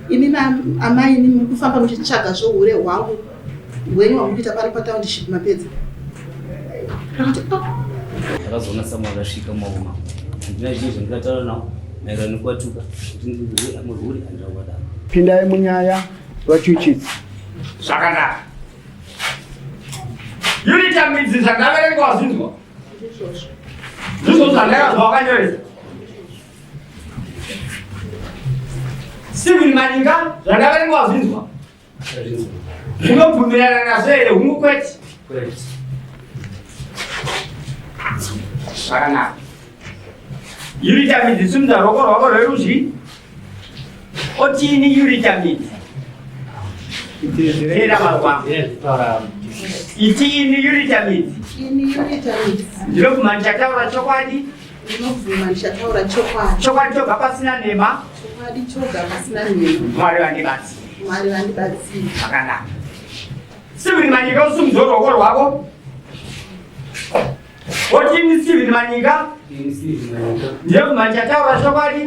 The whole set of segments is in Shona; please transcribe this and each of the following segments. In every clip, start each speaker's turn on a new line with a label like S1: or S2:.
S1: Imi amai imi muri kufamba muchitsvaga zvohure hwangu hwenyu hwamuri kuita pano patownship mapedza. Ndakati ah.
S2: Ndakazoona Samuel akasvika mumaoko handina zvinhu zvandingataura nawo maererano nekuvatuka kuti murwuri handina kuvadaro.
S3: Pindai munyaya vachuchisi.
S4: Zvakanaka. Unita midzi zvakaverengwa wazvinzwa. Ndizvo zvandakazwa wakanyoresa. Steven Maninga zvandaverenga wazvinzwa. Unobvumirana nazvo here hungu kwete?
S2: Kwete.
S4: Zvakanaka. Yurita midzi simudza ruoko rwako rwerudyi. Otini Yurita midzi. Teera mazwa. Iti ini Yurita midzi.
S1: Ini Yurita midzi.
S4: Ndinobvuma ndichataura chokwadi.
S1: Ndinobvuma ndichataura chokwadi.
S4: Chokwadi choga pasina nhema.
S1: Chokwadi choga pasina nhema.
S4: Mwari vandibatsire.
S1: Mwari vandibatsire.
S4: Zvakanaka. Steven Manyika usimudze ruoko rwako. Otini Steven Manyika. Ndinobvuma ndichataura chokwadi.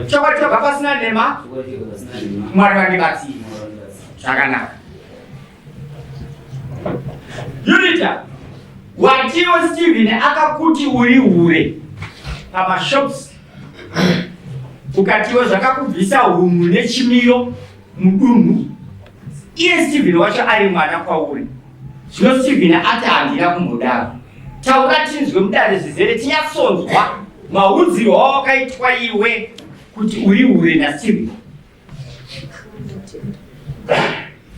S4: Chokwadi choga pasina nhema. Mwari vandibatsire. Zvakanaka. Unita, watiwo Steven akakuti uri hure pamashops ukatiwo zvakakubvisa hunhu nechimiro mudunhu iye Steven wacho ari mwana kwauri zvino Steven ati handina kumbodaro taura tinzwe mudare zvizere tinyatsonzwa maudzirwo awakaitwa iwe kuti uri hure naSteven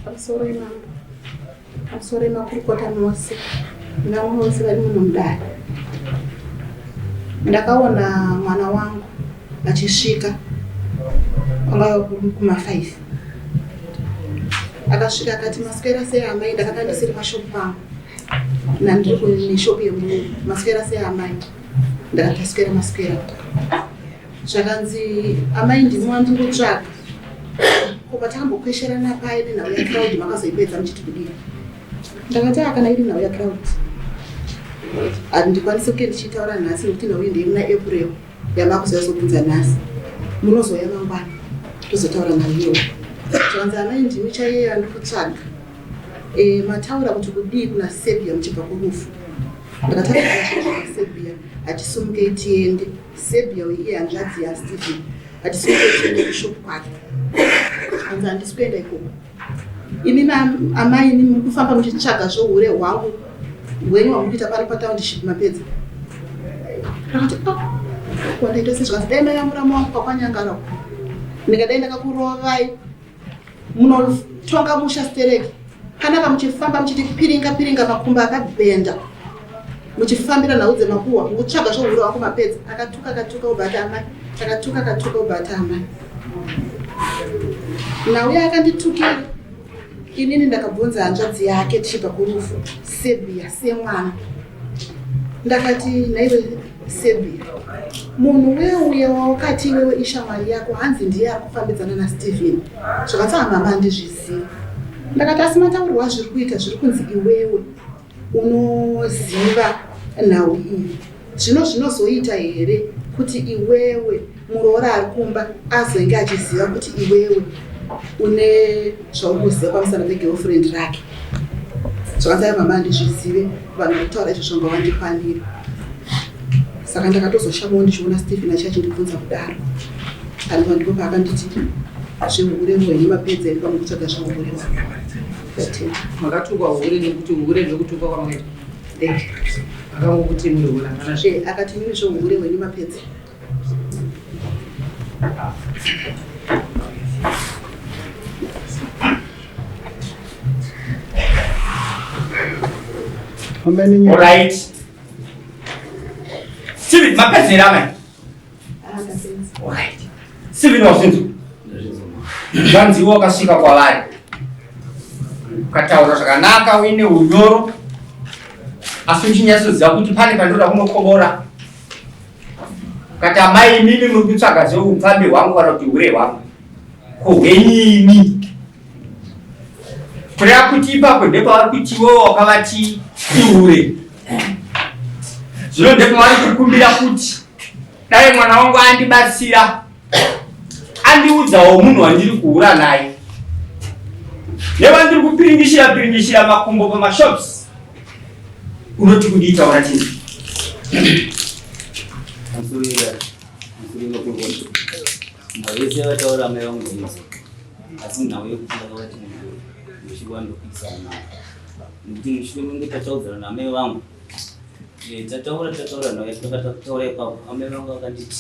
S1: Pamusoro imambo, pamusoro emakurukota mose nevamwe vose vari muno mudare. Ndakaona mwana wangu achisvika kwanga kuma 5 akasvika akati maswera sei amai ndakanga ndisiri pashopu pangu nandiri kuneshopu yemurungu maswera sei amai ndakati aswera maswera Zvakanzi amai ndimi wandingotsvaga. Ko patakambokwesherana paye nenhau yacloud makazoipedza muchiti kudii? Ndakati ah kana iri nhau yacloud handikwanisi kunge ndichitaura nhasi nekuti nhau iyi ndeyemuna April yamakuzoyazobvunza nhasi. Munozouya mangwana tozotaura nhau iyoyo. Zvakanzi amai ndimi chaiye yandikutsvaga. E, mataura kuti kudii kuna Serbia muchibva kurufu. Ndakataura kuna Serbia hatisumukei tiende. Serbia uyu iye hanzvadzi yaStephen hatisi kutotiende kushop kwake hanzi handisi kuenda ikoko imi amai imi muri kufamba muchitsvaga zvohure hwangu hwenyu hwamuri kuita pano patownship mapedza ndakati ah, kwandaita sezvikanzi dai mai amuramu wangu kwakwanyangara uko ndingadai ndakakurovai Munotonga musha stereki panapa muchifamba muchiti piringa piringa makumbo akabhenda muchifambira nhau dzemakuhwa mukutsvaga zvohuro wako mapedza akatuka akatuka obva ati amai akatuka akatuka obva ati amai nhau yaakanditukira inini ndakabvunza hanzvadzi yake tichibva kurufu sebia semwana ndakati nhaiwe Serbia munhu weuya wawakati iwewe ishamwari yako hanzi ndiye ari kufambidzana naSteven zvakanzi amama handizvizivi ndakati asi mataurirwo azviri kuita zviri kunzi iwewe unoziva nhau iyi zvino zvinozoita here kuti iwewe muroora ari kumba azenge achiziva kuti iwewe une zvauri kuziva pamusana pegirlfriend rake zvakanzi ayo mama handizvizive vanhu vari kutaura izvozvo ngavandikwanire saka ndakatozoshamawo ndichiona stephen achi achindibvunza kudaro anova ndipo paakanditi zvehure hwenyu mapedza here pamwe kutsvaga zvehure
S5: makatukwa hure nekuti hure ndokutukwa kwamakaita akangokuti muri hure hapana
S1: akati mimi zvehure hwenyu mapedza
S4: Alright. Steven, mapedza here amai? Alright. Steven wazvinzwa? Zvanzi iwe wakasvika kwavari. Ukataura zvakanaka uine unyoro asi uchinyatsoziva kuti pane pandinoda kunokobora. Kati amai imimi muri kutsvaga zveupfambi hwangu kana kuti hure hwangu. Ko hwenyini? Kureva kuti ipapo ndepavari kuti iwewe wakavati ihure. Zvino ndepavari kukumbira kuti dai mwana wangu andibatsira. Andiudzawo munhu wandiri kuhura naye nevandiri kupiringishira piringishira makumbo pamashops. Unoti kudii? Taura tinzwe.
S2: Vese vataura amai vangu ndaizo, asi nhau yekuti ndakavati munhu muchiwa ndopikisana navo, nekuti mushure menge tataudzana naamai vangu, tataura tataura nhau yatakataura ipapo, amai vangu vakanditi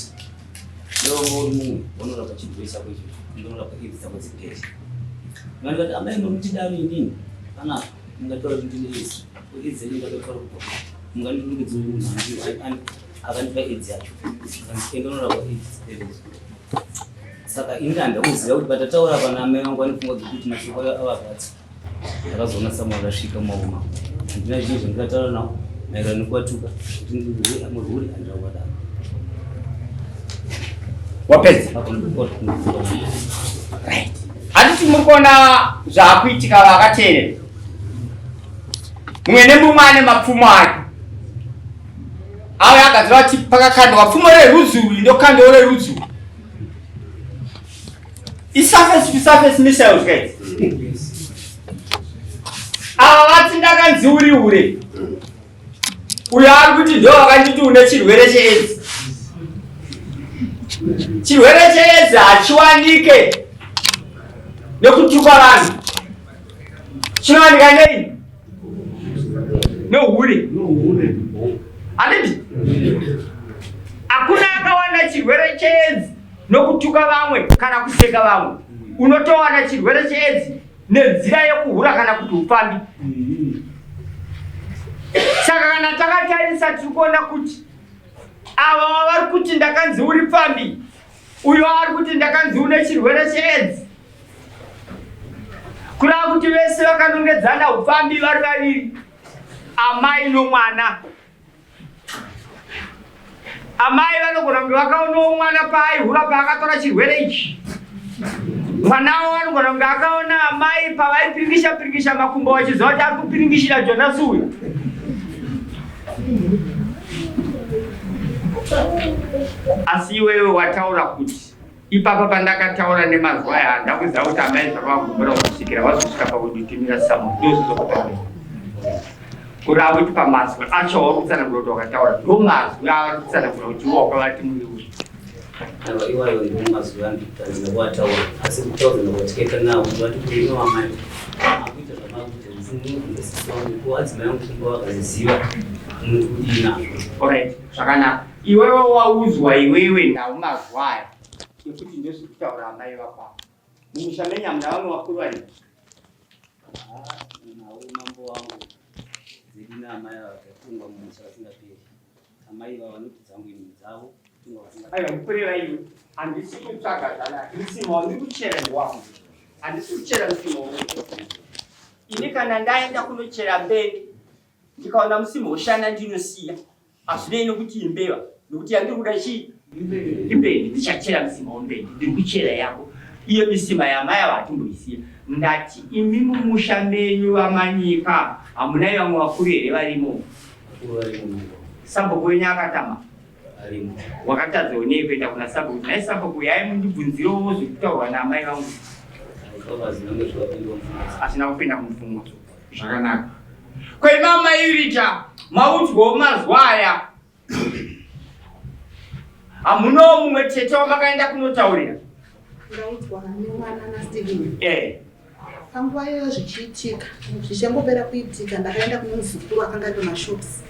S2: ndovanga uri mumwe vanorapa chirwere chako ichocho, ndonorapa aids dzako dzipere. Vandikati, amai munotidaro inini panapa mungataura kuti ndine aids, aids yenyu ndakataura kubva mungandinongedzera munhu akandipa aids yacho, enda unorapa aids dzipere. Saka ini handakuziva kuti patataura pana amai vangu vane pfungwa dzekuti mashoko ayo avarwadza. Ndakazoona Samuel akasvika mumaoko mangu, handina zvinhu zvandingataura navo maererano nekuvatuka kuti ndiri murwuri, handina kuvadaro.
S4: Wapedza? Right. Handiti muri kuona zvaakuitika vakateerera? Mumwe nemumwe ane mapfumo ake. Avo agadzira vati pakakandwa pfumo rerudzi urwu, ndokandwawo rerudzi urwu. Isurface to surface missiles guys. Ava vati ndakanzi uri hure. Uyo ari kuti ndo vakanditi une chirwere cheAIDS. Chirwere cheAIDS hachiwanike nekutukwa vanhu. Chinowanika nei? Nohure. Handiti? Hakuna akawana chirwere cheAIDS nokutuka vamwe kana kuseka vamwe. Unotowana chirwere cheAIDS nenzira yekuhura kana kuti upfambi. Saka kana takatarisa tiri kuona kuti ava vari kuti ndakanzi uri pfambi, uyo ari kuti ndakanzi une chirwere cheAIDS, kureva kuti vese vakanongedzana upfambi vari vaviri, amai nomwana. Amai vanogona kunge vakaonawo mwana paaihura paakatora chirwere ichi. Mwanawo anogona kunge akaona amai pavaipiringisha piringisha makumbo vachiziva kuti ari kupiringishira Jonasi uyu. Asi iwewe wataura kuti ipapa pandakataura nemazwi aya handina kuziva kuti amai zvakavagumbura kusvikira vazosvika pakunditumira samu, ndozvizokutaura kureva kuti pamazwi acho auri kutsanangura kuti wakataura ndo mazwi avari kutsanangura kuti iwo wakavati muri uyu.
S2: Aiwa, iwayo ndiwo mazwi andikutadzira kuataura, asi kutaura kwatikaita nawo kuti vati murume wamai akuita zvamakuita ndisimunobvunza wangu ko adzimai angu kumba vakaziziva munoti kudii nazvo.
S4: Alright, zvakanaka. Iwewe waudzwa iwewe nhau mazwi aya ekuti ndozviri kutaura amai vako ava. Mumusha menyu hamuna vamwe vakuru varimo?
S2: Nhau mambo wangu dzedu naamai ava tatungwa mumusha vasingaperi. Amai ava vanoti dzangu ini dzavo tungwa vasingaperi.
S4: Aiwa, ndikureva iwe. Handisi kutsvaga zvanaka. Musima wandiri kuchera ndewangu. Handisi kuchera musima wangu. Ini kana ndaenda kunochera mbende ndikaona musima woshanda ndinosiya. Hazvinei nokuti imbeva, nokuti yandiri kuda chii? Imbende. Ndichachera musima wembende, ndiri kuchera yako. Iyo misima yamai ava hatimboisiya. Ndati imi mumusha menyu vaManyika hamunai vamwe vakuru here varimo?
S2: Vakuru varimo mambo.
S4: Sabhuku wenyu akatama?
S2: Arimo.
S4: Wakatadzawo nei kuenda kuna sabhuku kuti nhai sabhuku uyai mundibvunzirewo zviri kutaurwa naamai vangu?
S2: Aiwa, hazvina kunge zvakapinda mupfungwa.
S4: Hazvina kupinda mupfungwa. Zvakanaka. Ko imi amai Rita maudzwawo mazwi aya? Hamunawo mumwe tete wamakaenda kunotaurira?
S1: Ndaudzwa nemwana naSteven.
S4: Eh.
S1: Panguva iyoyo zvichiitika, zvichangopera kuitika, ndakaenda kune muzukuru akanga ari pamashops.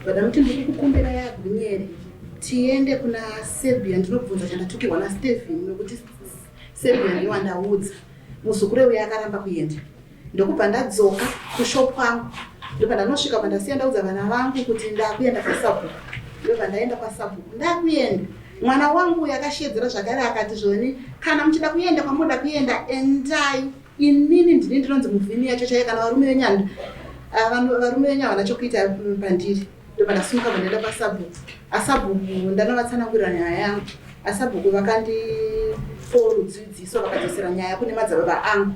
S1: Vadamuti ndiri kukumbira yagwinyere tiende kuna Serbia ndinobvunza chandatukirwa naSteven nokuti Serbia ndiye wandaudza. Muzukuru uya akaramba kuenda. Ndokubva ndadzoka kushop kwangu, ndobva ndanosvika pandasiya ndaudza vana vangu kuti ndakuenda kwasabhuku. Ndobva ndaenda kwasabhuku, ndakuenda mwana wangu uyu akashedzera zvakare akati zvoni kana muchida kuenda kwamunoda kuenda endai, inini ndini ndinonzi muvhimi yacho chaiyo, kana varume venyu varume venyu havana chokuita pandiri. Ndobva ndasimuka bva ndaenda kwasabhuku. Asabhuku ndanovatsanangurira nyaya yangu. Asabhuku vakandipawo rudzidziso vakadzosera nyaya kune madzababa angu.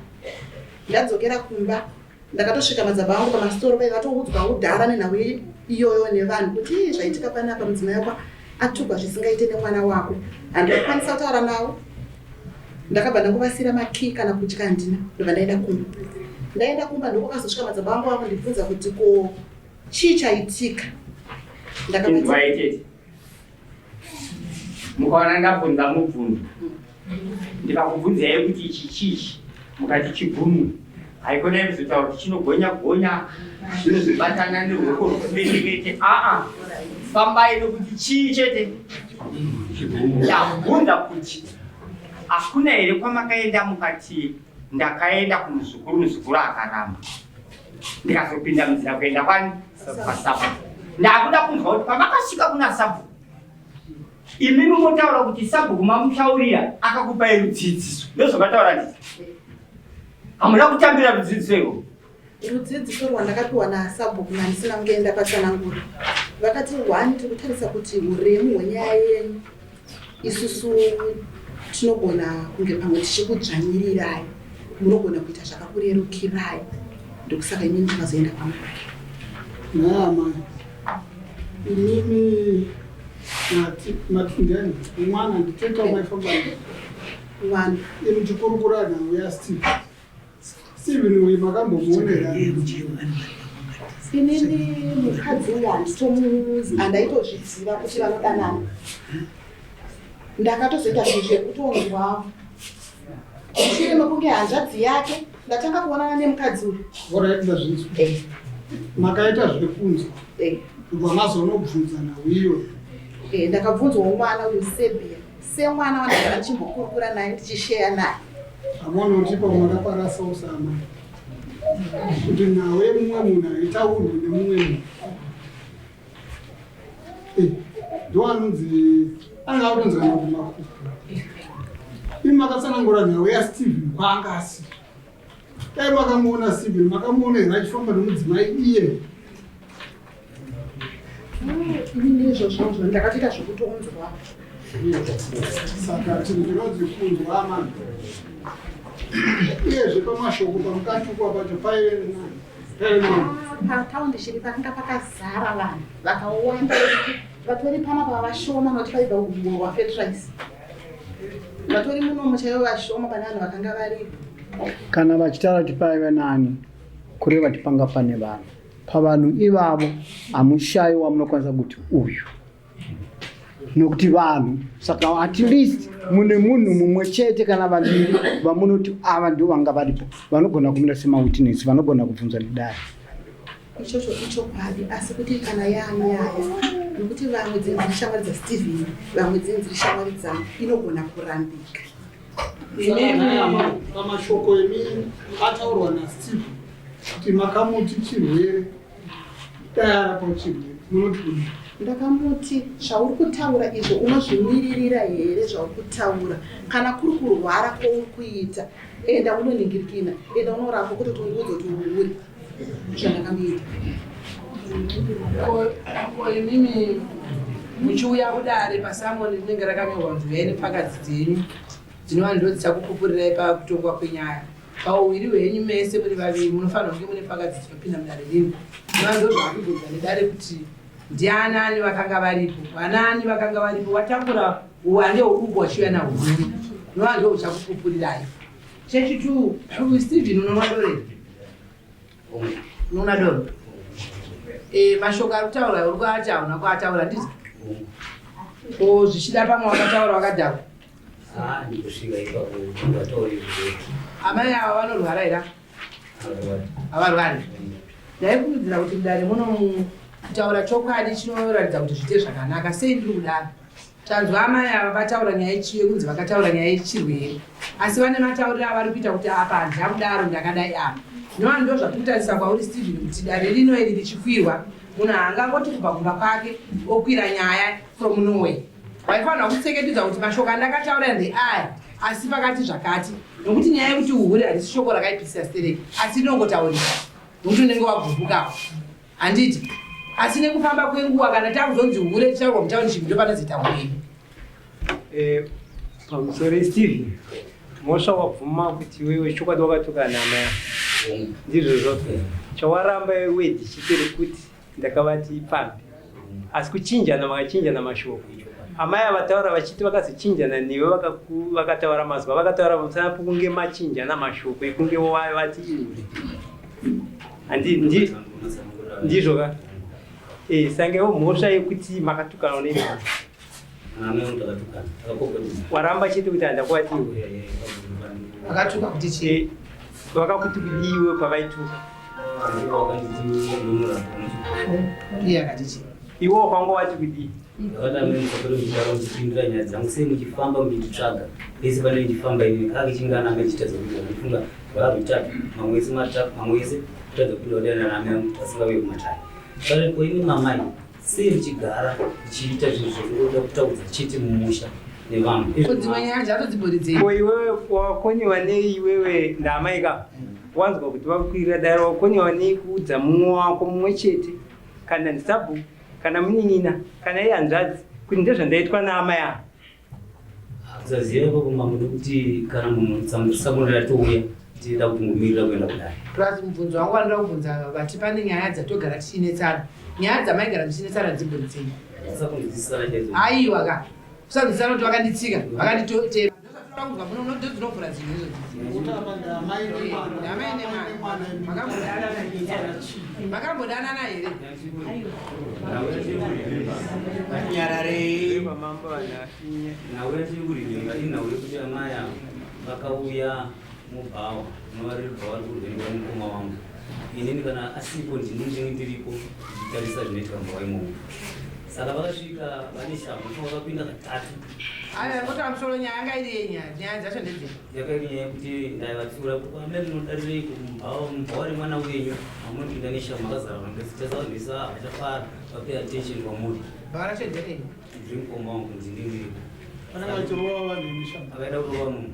S1: Ndadzokera kumba ndakatosvika madzababa angu pamasitoro vaiva vatoudzwa kudhara nenhau iyoyo nevanhu kuti ii zvaitika panapa mudzimai wako atukwa zvisingaite nemwana wako. Handina kukwanisa kutaura navo. Ndakabva ndangovasiira makey, kana kudya handina, ndobva ndaenda kumba. Ndaenda kumba ndokwakazosvika madzibaba vangu vakundibvunza kuti ko chii chaitika. Ndakavati
S4: Inzwai tete, mukaona ndabvunza mubvunzo, ndikakubvunzai kuti ichi chichi, mukati chigunwe, haikonai kuzotaura kuti chinogonya gonya, zvinozobatana neruoko rwekuberekete. Aa, fambai nokuti chii chete. Ndabvunza kuti hakuna here kwamakaenda mukati ndakaenda kumuzukuru, muzukuru akaramba, ndikazopinda munzira kuenda kwani kwasabhuku. Ndakuda kunzwa kuti pamakasvika kuna sabhuku, imi mumotaura kuti sabhuku mamutaurira akakupai rudzidziso, ndozvakataura nditi hamuna kutambira rudzidziso irwo.
S1: Rudzidziso rwandakapiwa nasabhuku nandisina kunge ndapatsanangura, vakati one, tiri kutarisa kuti uremu hwenyaya yenyu, isusu tinogona kunge pamwe tichikudzvanyirirai, munogona kuita zvakakurerukirai, ndokusaka inini ndakazoenda kwamai.
S3: Nhai imimi mati ndiani mwana nditeta maifamba
S1: Mwana.
S3: Imi chikurukura nhau yaSteve. Steven uyu makambomuonera?
S1: Inini mukadzi uyu handitomuzi, handaitozviziva kuti vanodanana. Ndakatozoita zvinhu zvekutonzwa mushure mekunge hanzvadzi yake ndatanga kuonana nemukadzi uyu.
S3: Alright, ndazvinzwa. Makaita zvekunzwa, ndobva mazonobvunza nhau iyoyo?
S1: Ndakabvunzwawo mwana uyu Sebia, semwana wandagara ndichimbokurukura naye, ndichisheya naye.
S3: Hamona kuti ipo makaparasa usama kuti nhau yemumwe munhu haitaurwi nemumwe munhu. Ndo anonzi anenge akutonzi kana kuti makuku. Imi makatsanangura nhau yaSteven kwaanga asiri. Dai makamuona Steven, makamuona here achifamba nomudzimai iye?
S1: Inini izvozvozvo ndakatoita zvekutonzwa.
S3: Saka chinhu chinonzi kunzwa amana. Uyezve pamashoko pamukatukwa pacho paive nenani, paive nani?
S1: Pataundi pakanga pakazara vanhu vakawanda, vatori panapa vashoma, nokuti paibva rwafetrice, vatori munomu chaivo vashoma pane vanhu vakanga varipo.
S6: Kana vachitaura kuti paive nani, kureva kuti panga pane vanhu. Pavanhu ivavo hamushayi wamunokwanisa kuti uyu, nokuti vanhu. Saka at least mune munhu mumwe chete kana vaviri vamunoti ava ndo vanga varipo, vanogona kumira semawitness, vanogona kubvunzwa nedare.
S1: Ichocho ichokwadi, asi kuti kana yanyaya nokuti vamwe dzinenge dziri shamwari dzaSteven, vamwe dzinenge dziri shamwari dzangu, inogona kurambika.
S3: Pamashoko emi ataurwa naSteve kuti makamuti chirwere, dai arapa chirwere, munoti kudii?
S1: Ndakamuti zvauri kutaura izvo unozvimiririra here zvauri kutaura? Kana kuri kurwara kwauri kuita, enda unoningirikina, enda unorapwa, kutoti undiudze kuti uri zvandakamuita.
S5: Ko imimi muchiuya kudare, pasamoni rinenge rakanyorwa kunzi uyai nepfakadzi dzenyu, dzinova ndo dzichakupupurirai pakutongwa kwenyaya. Pauwiri hwenyu mese muri vaviri munofanira kunge mune pfakadzi dzinopinda mudare rino, dzinova ndo zvakubvunza nedare kuti ndianani vakanga varipo, vanani vakanga varipo, watangura uwande huduku wachiuya nahwo huru, dzinova ndo huchakupupurirai. Chechitu, Stephen, unonwa doro here? Unoona doro? Mashoko ari kutaura uri kuati hauna kuataura, ndizvo? Ko zvichida pamwe wakataura wakadhakwa?
S2: Ah, ndikusvika ipapo vatauri izvozvo.
S5: Amai ava vanorwara here? Havarwari. Ndaikurudzira kuti mudare muno kutaura chokwadi chinoratidza kuti zviite zvakanaka. Sei ndiri kudaro? Tanzwa amai ava vataura nyaya yechiyo kunzi vakataura nyaya yechirwere, asi vane matauriro avari kuita kuti apa handina kudaro, ndakadai apa. Zvinova ndo zvatiri kutarisa kwauri Stephen, kuti dare rino iri richikwirwa, munhu haangangoti kubva kumba kwake okwira nyaya from nowhere. Waifanirwa kutseketedza kuti mashoko andakataura ndeaya, asi pakati zvakati, nokuti nyaya yekuti uhure harisi shoko rakaipisira stereki, asi inongotaurika nokuti unenge wagumbukawo, handiti? Asi nekufamba kwenguva kana takuzonzi hure tichaurwa mutauniship, ndo panozoita hupenyu.
S7: Pamusoro Steve, mhosva wabvuma kuti iwewe chokwadi wakatuka nama yako, ndizvozvo? Chawaramba iwe chete kuti ndakavati ipfambi, asi kuchinjana makachinjana mashoko. Amai avataura vachiti vakazochinjana newe vakataura mazwi avakataura pamusana pokunge machinjana mashoko ekunge vati iwe. Handi ndi ndizvo ka? Eh, sangewo mhosva yekuti makatukana neni. Waramba chete kuti handakuati iwe.
S5: Vakatuka kuti chii?
S7: Eh, vakakuti kudii iwe pavaituka?
S5: Iye akati chii?
S7: Iwe wakanga wati kudii?
S2: Ndakati nyaya dzangu sei muchifamba muchinditsvaga pese pane ndichifamba ini kakichingana anga ndichitadza kuita ndifunga vakarutatu mamwe ese matatu mamwe ese kutadza kupinda kudana nami vasingauye kumatare saka ko imi mamai sei muchigara muchiita zvinhu zvekuda kutaudza chete mumusha nevanhu
S5: Ko dzimwe nyaya dzacho dziburidzei?
S7: Ko iwewe wakoniwa nei iwewe ndamai ka wanzwa kuti vakwirira dare wakoniwa nei kuudza mumwe wako mumwe chete kana ndisabhuku kana munin'ina kana iye hanzvadzi kuti ndezvandaitwa naamai ava.
S2: Kusaziva ikoko mambo nekuti kana munhu tsambo ratouya tinoda kuti ngomirira kuenda kudare.
S5: Plus mubvunzo wangu wandinoda kubvunza vati pane nyaya dzatogara tichinetsana. Nyaya dzamaigara muchinetsana dzimbori dzei?
S2: Kusakunzwisisana chaidzo.
S5: Aiwa ka. Kusanzwisisana kuti vakanditsika, vakanditema. Ndozvatinoda kunzwa muno ndodzinovhura zvinhu izvozvo. Amai nemwana. Makambodanana here? Makambodanana here?
S4: Nyararei.
S7: Mambo vana
S2: Nhau yatiri kurinyenga inhau yekuti amai ava vakauya mubhawa rinova riri bhawa riri kurwenderwa mukoma wangu. Inini kana asipo ndini ndinenge ndiripo ndichitarisa zvinoitika mubhawa imomo. Saka vakasvika vane shamhu so vakapinda katatu.
S5: Aya ngotaura musoro nyaya yanga iri yenyaya. Nyaya dzacho ndedzei?
S2: Yakairi nyaya yekuti ndaivatsiura kuti amai munodarirei mubhawa mubhawa remwana wenyu mamunopinda neshamhu makazara vanhu vese tarisa vanhu vese havachafara vapay attention kwamuri.
S5: Bhawa racho nderei?
S2: Ndiri mukoma wangu ndini ndiripo.
S3: Anenge achirova vanhu nemishamba.
S2: Akaida kurova munhu.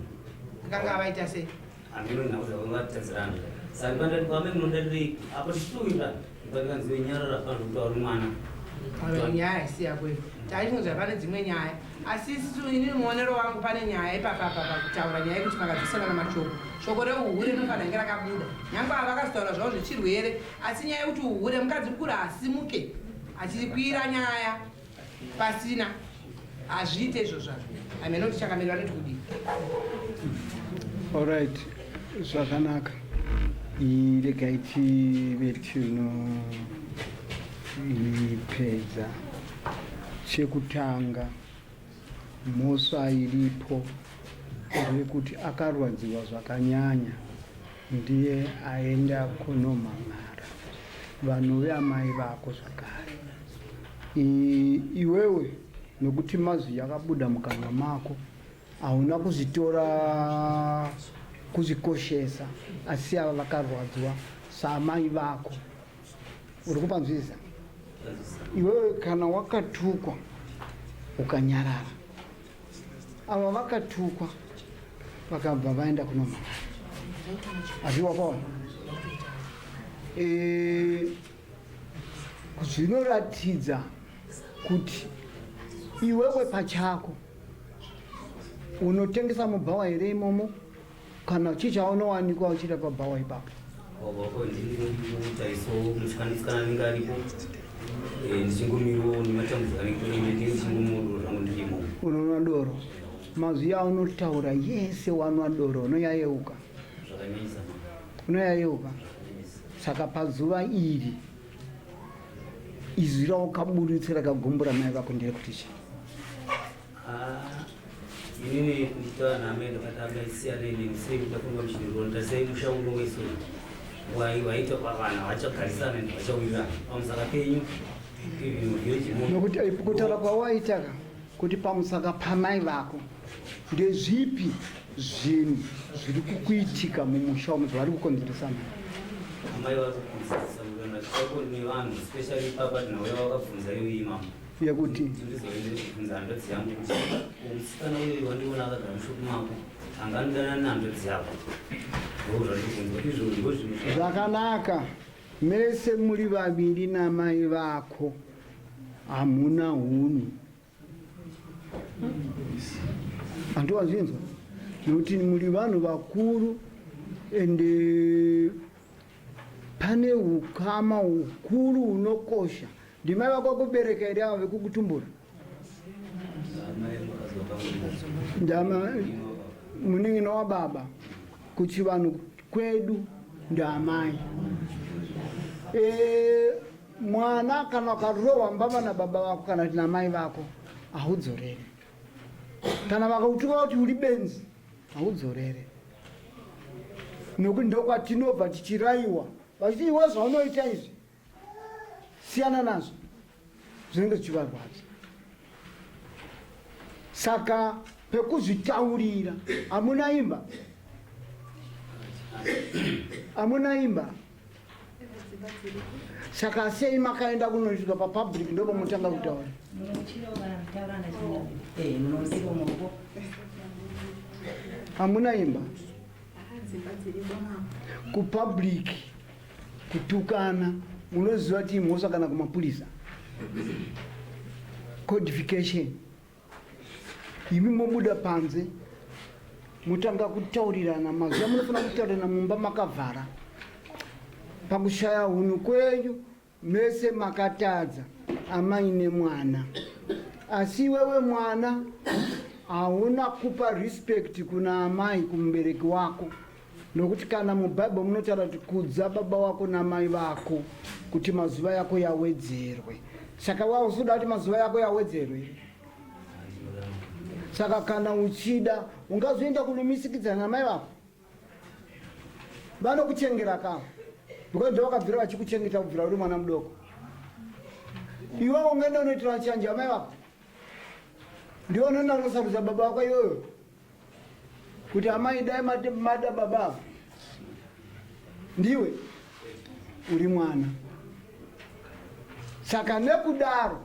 S5: Akanga avaita sei?
S2: Hameno nhau dzavanga vatadzirana. Saka pandati kwame munodarirei apo tichitowira ndikanzi wenyarara pano kutaura mwana.
S5: Pamwe nyaya haisi yako iyo. Taifunza pane dzimwe nyaya. Asi isisu inini muonero wangu pane nyaya ipapa apa pakutaura nyaya yekuti makadzosana namashoko. Shoko reuhure rinofanira kunge rakabuda. Nyangwe ava vakazotaura zvavo zvechirwere asi nyaya yekuti uhure mukadzi mukuru haasimuke achikwira nyaya pasina hazviite izvozvo hazvo. Hameno kuti chakamira vanoti kudii.
S6: Alright, zvakanaka. Regai tive tinoipedza. Chekutanga, mhosva iripo ndeyekuti akarwadziwa zvakanyanya ndiye aenda kunomhan'ara vanove amai vako zvakare. Iwewe nokuti mazwi yakabuda mukanwa mako hauna kuzvitora kuzvikoshesa, asi ava vakarwadzwa saamai vako. Uri kupanzwisisa? Iwewe kana wakatukwa ukanyarara, ava vakatukwa vakabva vaenda kunomhan'ara. Asi wakaona zvinoratidza kuti iwewe pachako unotengesa mubhawa here imomo kana chii chaunowanikwa uchiita pabhawa ipapo?
S2: Wako ndinotarisawo musikana anenge aripo ndichingomiriwo nematambudziko anenge ndinenge ndichingomwa doro zvangu ndirimo.
S6: Unonwa doro, mazwi aunotaura yese wanwa doro unoyayeuka?
S2: Zvakanyanyisa.
S6: Unoyayeuka? Saka pazuva iri izwi rawakaburitsa rakagumbura mai vako nderekuti chii?
S2: Inini ndichitaura naamai ndakati amai siyanai neni sei muchafunga muchindironda sei musha uno wese waita vanhu havachagarisana ende vachawirirana pamusaka penyu even muvillage muno.
S6: Nokuti kutaura kwawaita ka kuti pamusaka pamai vako ndezvipi zvinhu zviri kukuitika mumusha umu zvavari kukonzeresa mai?
S2: Amai vari kukonzeresa kuona zvako nevanhu especially ipapa tinauya vakabvunza iwe imamo.
S6: Yekuti
S2: ndizoende kubvunza hanzvadzi yangu kuti musikana uyu wandiona akagara mushopu mako anga anodanana nehanzvadzi yako. Ndoo zvandiri kunzwa izvo ndozvinhu
S6: zvakanaka. Mese muri vaviri namai vako hamuna hunhu. Handiwazvinzwa nekuti muri vanhu vakuru ende pane ukama hukuru hunokosha. Ndimai vako kubereka here ava vekukutumbura? Ndama munin'ina wababa kuchivanhu kwedu ndaamai. E, mwana kana ukarohwa mbama nababa vako kana kuti namai vako haudzorere. Kana vakakutuka kuti uri benzi haudzorere, nokuti ndokwatinobva tichirayiwa vachiti iwe zvaunoita izvi siyana nazvo zvinenge zvichivarwadza saka pekuzvitaurira hamuna imba hamuna imba saka sei makaenda kunoisvika papublic ndopamutanga kutaura hamuna imba kupublic kutukana munoziva kuti imhosva kana kumapurisa codification imi mobuda panze motanga kutaurirana mazuva munofanira kutaurirana mumba makavhara pakushaya hunhu kwenyu mese makatadza amai nemwana asi iwewe mwana hauna kupa respect kuna amai kumubereki wako Nokuti kana muBible munotaura kuti kudza baba wako namai vako kuti mazuva yako yawedzerwe. Saka wausuda kuti mazuva yako yawedzerwe? Saka kana uchida ungazoenda kunomisikidzana namai vako vanokuchengera kavo because ndovakabvira vachikuchengeta kubvira uri mwana mudoko. Iwe ungaenda unoitira chanje amai vako ndiwe unoenda unosarudza baba vako iyoyo kuti amai dai mada baba ava ndiwe uri mwana saka nekudaro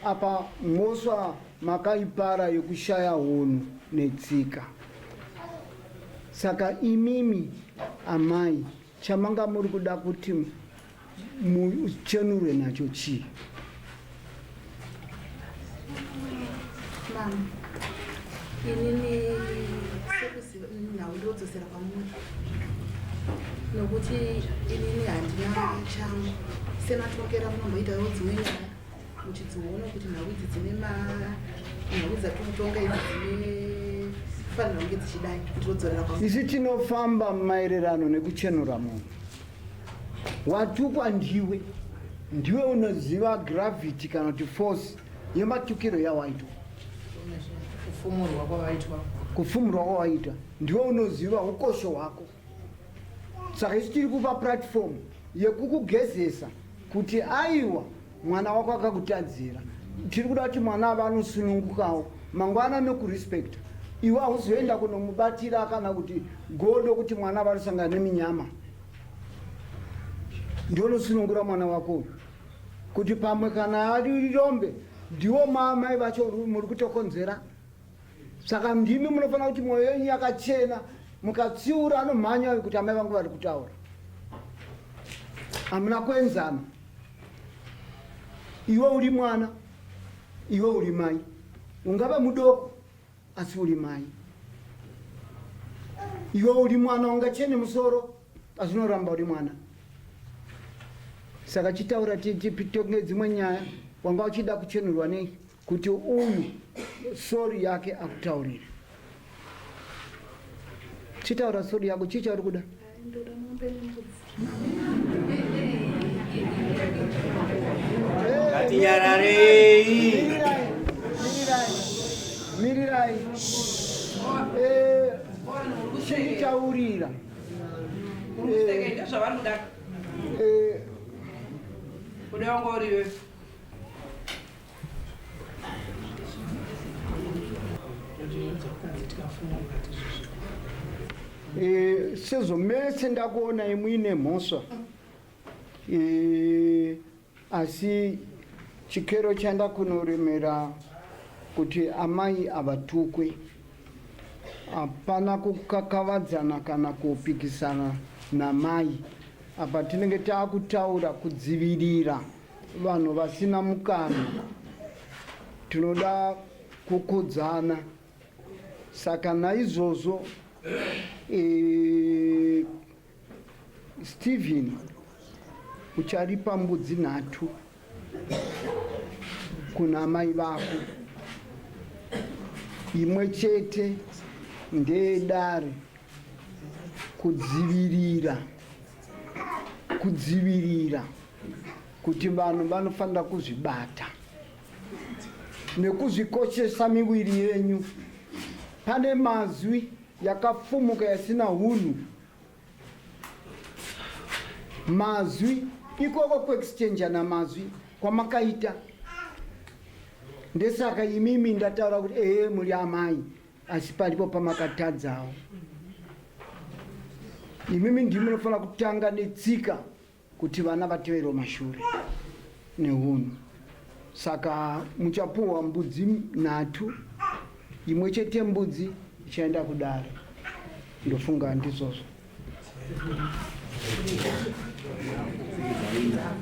S6: apa mhosva makaipara yekushaya hunhu netsika saka imimi amai chamanga muri kuda kuti muchenurwe nacho chii
S1: Mama, inini sekuziva nhau ndodzosera kwamuri nokuti inini handina changu sematongera munomboitawo dzimwe nyaya muchidziona kuti nhau idzi dzine nhau dzatinotonga idzi dzine fanira kunge dzichidai ndinodzorera kwamuri.
S6: Isu tinofamba maererano nekuchenura munhu. Watukwa ndiwe, ndiwe unoziva gravity kana kuti force yematukiro yawaitwa,
S5: kufumurwa kwawaitwa,
S6: kufumurwa kwawaitwa, ndiwe unoziva ukosho hwako. Saka isu tiri kupa platform yekukugezesa kuti aiwa mwana wako akakutadzira, tiri kuda kuti mwana ava anosunungukawo mangwana nokurespecta iwe hauzoenda kunomubatira kana kuti godo kuti mwana ava anosangana neminyama. Ndiwe unosunungura mwana wako uyu kuti pamwe kana ari rombe ndiwo maamai vacho muri kutokonzera. Saka ndimi munofanira kuti mwoyo yenyu yakachena, mukatsiura anomhanya uyu kuti amai vangu vari kutaura. Hamuna kuenzana. Iwe uri mwana, iwe uri mai. Ungava mudoko asi uri mai. Iwe uri mwana ungachene musoro asi unoramba uri mwana. Saka chitaura titonge dzimwe nyaya wanga uchida kuchenurwa nei kuti uyu sori yake akutaurire. Chitaura sori yako, chii chauri kuda?
S4: Ngatinyararei.
S6: Mirirai. Chinditaurira.
S5: Ndozvavari kuda. Kuda wanga uriwe.
S6: Eh, sezvo mese ndakuonai muine mhosva eh, asi chikero chaenda kunoremera kuti amai avatukwe hapana kukakavadzana kana kupikisana namai apa tinenge taakutaura kudzivirira vanhu vasina mukana tinoda kukudzana saka naizvozvo e, Steven ucharipa mbudzi nhatu kuna amai vako. Imwe chete ndeyedare kudzivirira kudzivirira kuti vanhu vanofanira kuzvibata nekuzvikoshesa miviri yenyu. Pane mazwi yakafumuka yasina hunhu mazwi ikoko kuexchanjana mazwi kwamakaita ndesaka imimi ndataura kuti ehe muri amai asi paripo pamakatadzawo imimi ndimi munofanira kutanga netsika kuti vana vateverwe mashure nehunhu saka muchapuhwa mbudzi nhatu imwe chete mbudzi ichaenda kudare ndofunga ndizvozvo.